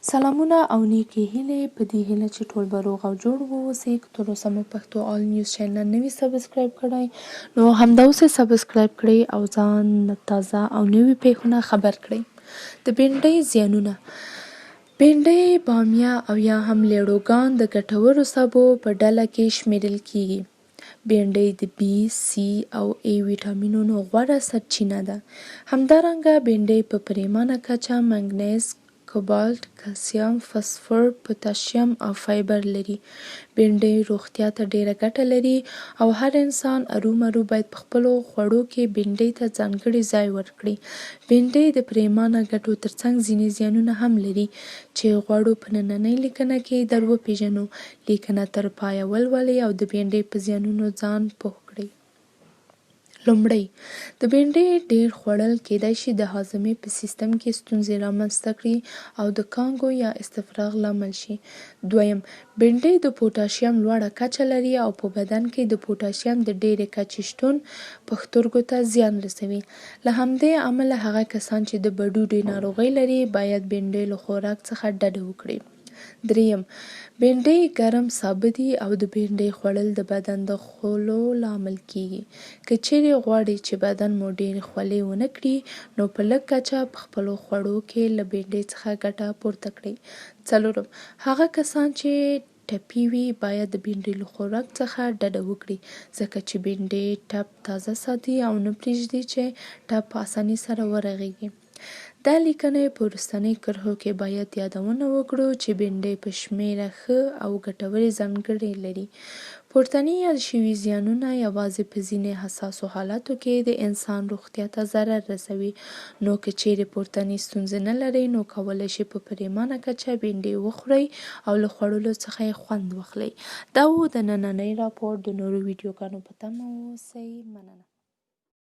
سلامونه او نیکې هیلې په دې هیله چې ټول به روغ او جوړ واوسئ. که تر اوسه مو پښتو آل نیوز چینل نه وي سبسکرایب کړی نو همدا اوس یې سبسکرایب کړئ او ځان له تازه او نوي پیښو نه خبر کړئ. د بینډۍ زیانونه: بینډۍ، بامیه او یا هم لیړوګان د ګټورو سبو په ډله کې شمیرل کیږي. بېنډۍ د بي، سي او اې ویټامینونو غوره سرچینه ده. همدارنګه بېنډۍ په پرېمانه کچه منګنیز، کوبالټ، کلسیم، فسفر، پوتاشیم او فایبر لري. بېنډۍ روغتیا ته ډېره ګټه لري او هر انسان ارومرو باید په خپلو خوړو کې بېنډۍ ته ځانګړی ځای ورکړي. بېنډۍ د پرېمانه ګټو ترڅنګ ځینې زیانونه هم لري چې غواړو په نننۍ لیکنه کې یې در وپېژنو. لیکنه تر پایه ولولئ او د بېنډۍ په زیانونو ځان پوه کړئ. لومړی، د بېنډۍ ډېر خوړل کېدای شي د هاضمې په سیستم کې ستونزې رامنځته کړي او د کانګو یا استفراغ لامل شي. دویم، بېنډۍ د پوټاشیم لوړه کچه لري او په بدن کې د پوټاشیم د ډېرې کچې شتون پښتورګو ته زیان رسوي. له همدې امله هغه کسان چې د بډوډې ناروغۍ لري باید بېنډۍ له خوراک څخه ډډه وکړي. درېیم، بېنډۍ ګرم سابه دي او د بېنډۍ خوړل د بدن د خولو لامل کېږي. که چېرې غواړئ چې بدن مو ډېرې خولې ونه کړي، نو په لږ کچه په خپلو خوړو کې له بېنډۍ څخه ګټه پورته کړئ. څلورم، هغه کسان چې ټپي وي باید د بېنډۍ له خوراک څخه ډډه وکړي، ځکه چې بېنډۍ ټپ تازه ساتي او نه پرېږدي چې ټپ په اسانۍ سره ورغېږي. دا لیکنه په وروستنۍ کرښو کې باید یادونه وکړو چې بېنډۍ په شمېره ښه او ګټورې ځانګړنې لري. پورتني یاد شوي زیانونه یوازې په ځینې حساسو حالاتو کې د انسان روغتیا ته ضرر رسوي، نو که چېرې پورتنۍ ستونزې نه لرئ نو کولی شئ په پرېمانه کچه بېنډۍ وخورئ او له خوړلو څخه یې خوند واخلئ. دا و د نننۍ راپور، د نورو ویډیوګانو په تمه اوسئ. مننه.